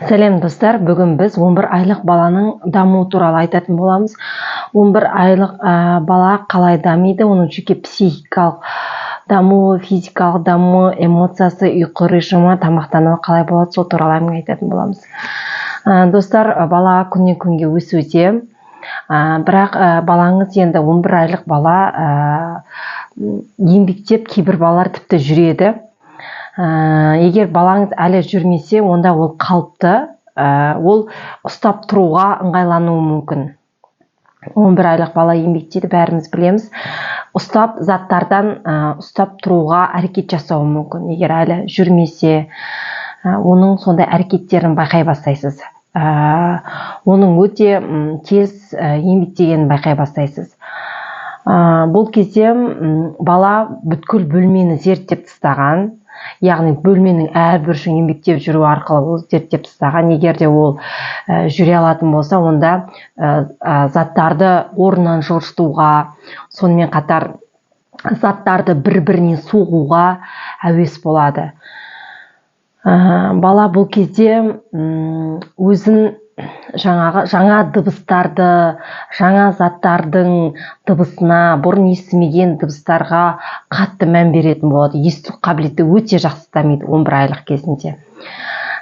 Сәлем, достар! Бүгін біз 11 айлық баланың дамуы туралы айтатын боламыз. 11 айлық бала қалай дамиды, оның жеке психикалық дамуы, физикалық дамуы, эмоциясы, ұйқы режимі, тамақтануы қалай болады, сол туралы әңгіме айтатын боламыз. Достар, бала күннен күнге өсуде. Бірақ балаңыз, енді 11 айлық бала еңбектеп, кейбір балалар тіпті жүреді. Егер балаңыз әлі жүрмесе, онда ол қалыпты, ол ұстап тұруға ыңғайлануы мүмкін. 11 айлық бала еңбектейді, бәріміз білеміз. Ұстап заттардан ұстап тұруға әрекет жасауы мүмкін. Егер әлі жүрмесе, оның сондай әрекеттерін байқай бастайсыз. Оның өте тез еңбектегенін байқай бастайсыз. Бұл кезде бала бүткіл бөлмені зерттеп тастаған, яғни бөлменің әр бұрышын еңбектеп жүру арқылы ол зерттеп тастаған. Егер де ол жүре алатын болса, онда заттарды орнынан жылжытуға, сонымен қатар заттарды бір біріне соғуға әуес болады. Бала бұл кезде өзін жаңағы жаңа дыбыстарды, жаңа заттардың дыбысына, бұрын естімеген дыбыстарға қатты мән беретін болады. Есту қабілеті өте жақсы дамиды 11 айлық кезінде.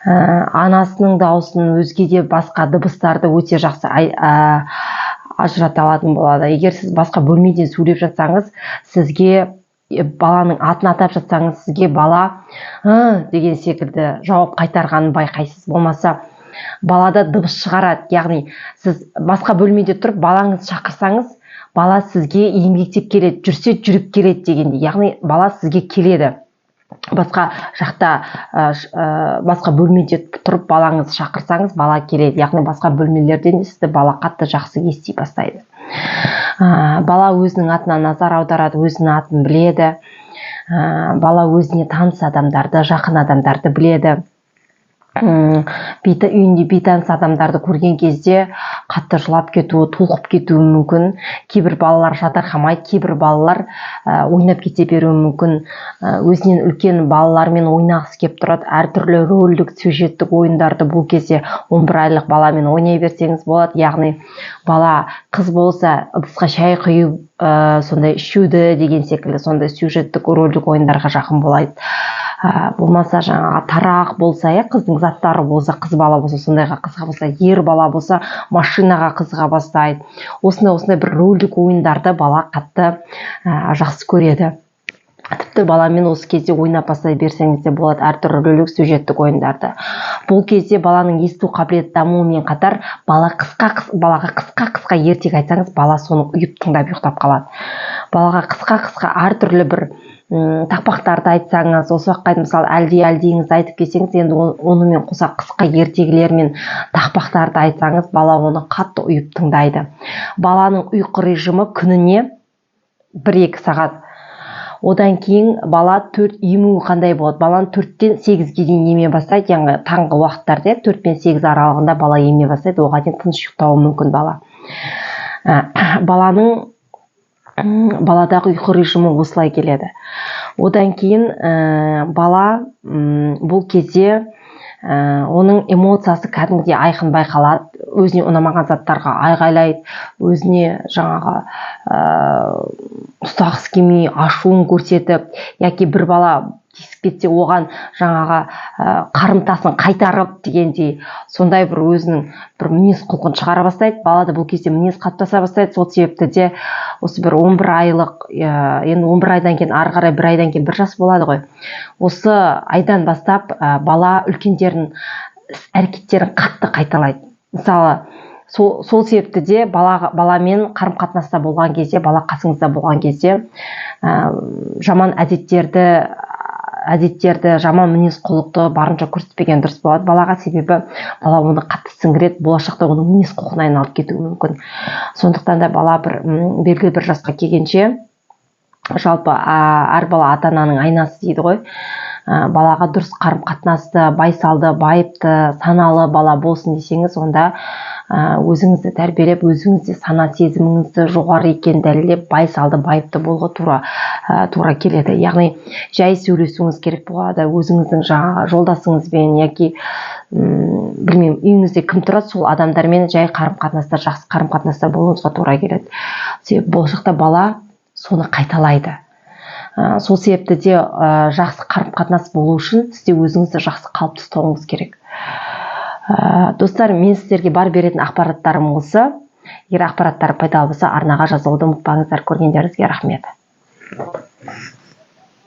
Анасының дауысын, өзге де басқа дыбыстарды өте жақсы ажырата алатын болады. Егер сіз басқа бөлмеден сөйлеп жатсаңыз, сізге баланың атын атап жатсаңыз, сізге бала «ы» деген секілді жауап қайтарғанын байқайсыз. Болмаса балада дыбыс шығарады, яғни сіз басқа бөлмеде тұрып балаңызды шақырсаңыз, бала сізге еңбектеп келеді, жүрсе жүріп келеді дегендей, яғни бала сізге келеді. Басқа жақта, басқа бөлмеде тұрып балаңызды шақырсаңыз, бала келеді, яғни басқа бөлмелерден де сізді бала қатты жақсы ести бастайды. Бала өзінің атына назар аударады, өзінің атын біледі. Бала өзіне таныс адамдарды, жақын адамдарды біледі. Үйінде бейтаныс адамдарды көрген кезде қатты жылап кетуі, толқып кетуі мүмкін. Кейбір балалар жатырқамайды, кейбір балалар ойнап кете беруі мүмкін. Өзінен үлкен балалармен ойнағысы келіп тұрады. Әртүрлі рөлдік, сюжеттік ойындарды бұл кезде 11 айлық баламен ойнай берсеңіз болады. Яғни бала қыз болса, ыдысқа шай құйып, сондай ішуді деген секілді сондай сюжеттік, рөлдік ойындарға жақын болады. Болмаса жаңағы тарақ болса, иә, қыздың заттары болса, қыз бала болса, сондайға қызыға бастайды. Ер бала болса, машинаға қызыға бастайды. Осындай осындай бір рөлдік ойындарды бала қатты жақсы көреді. Тіпті баламен осы кезде ойнап бастай берсеңіз де болады әртүрлі рөлдік, сюжеттік ойындарды. Бұл кезде баланың есту қабілеті дамуымен қатар, балаға қысқа қысқа ертегі айтсаңыз, бала соны ұйып тыңдап ұйықтап қалады. Балаға қысқа қысқа әртүрлі бір тақпақтарды айтсаңыз, осы уақытқа дейін, мысалы, әлди әлдиіңізді айтып келсеңіз, енді онымен қоса қысқа ертегілер мен тақпақтарды айтсаңыз, бала оны қатты ұйып тыңдайды. Баланың ұйқы режимі күніне 1-2 сағат. Одан кейін бала төрт емуі қандай болады? Баланы 4-тен 8-ге дейін еме бастайды, яғни таңғы уақыттарда, 4 пен 8 аралығында бала еме бастайды. Оған дейін тыныш ұйықтауы мүмкін бала. Баладағы ұйқы режимі осылай келеді. Одан кейін бала бұл кезде оның эмоциясы кәдімгідей айқын байқалады. Өзіне ұнамаған заттарға айғайлайды, өзіне жаңағы ұстағысы келмей ашуын көрсетіп, яки бір бала тиісіп кетсе, оған жаңағы қарымтасын қайтарып дегендей, сондай бір өзінің бір мінез құлқын шығара бастайды. Балада бұл кезде мінез қалыптаса бастайды. Сол себепті де осы бір 11 айлық, енді 11 айдан кейін ары қарай бір айдан кейін 1 жас болады ғой, осы айдан бастап бала үлкендердің іс әрекеттерін қатты қайталайды. Мысалы, сол себепті де баламен қарым қатынаста болған кезде, бала қасыңызда болған кезде жаман әдеттерді, жаман мінез құлықты барынша көрсетпеген дұрыс болады балаға. Себебі бала оны қатты сіңіреді, болашақта оның мінез құлқына айналып кетуі мүмкін. Сондықтан да бала бір белгілі бір жасқа келгенше, жалпы әр бала ата ананың айнасы дейді ғой. Балаға дұрыс қарым қатынасты, байсалды, байыпты, саналы бала болсын десеңіз, онда өзіңізді тәрбиелеп, өзіңізде сана сезіміңізді жоғары екенін дәлелдеп, байсалды, байыпты болуға тура келеді. Яғни жай сөйлесуіңіз керек болады өзіңіздің жаңағы жолдасыңызбен яки білмеймін, үйіңізде кім тұрады, сол адамдармен жай қарым қатынаста, жақсы қарым қатынаста болуыңызға тура келеді. Себебі болашақта бала соны қайталайды. Сол себепті де жақсы қарым қатынас болу үшін сіз де өзіңізді жақсы қалыпты ұстауыңыз керек. Достар, мен сіздерге бар беретін ақпараттарым осы. Егер ақпараттар пайдалы болса, арнаға жазылуды ұмытпаңыздар. Көргендеріңізге рахмет.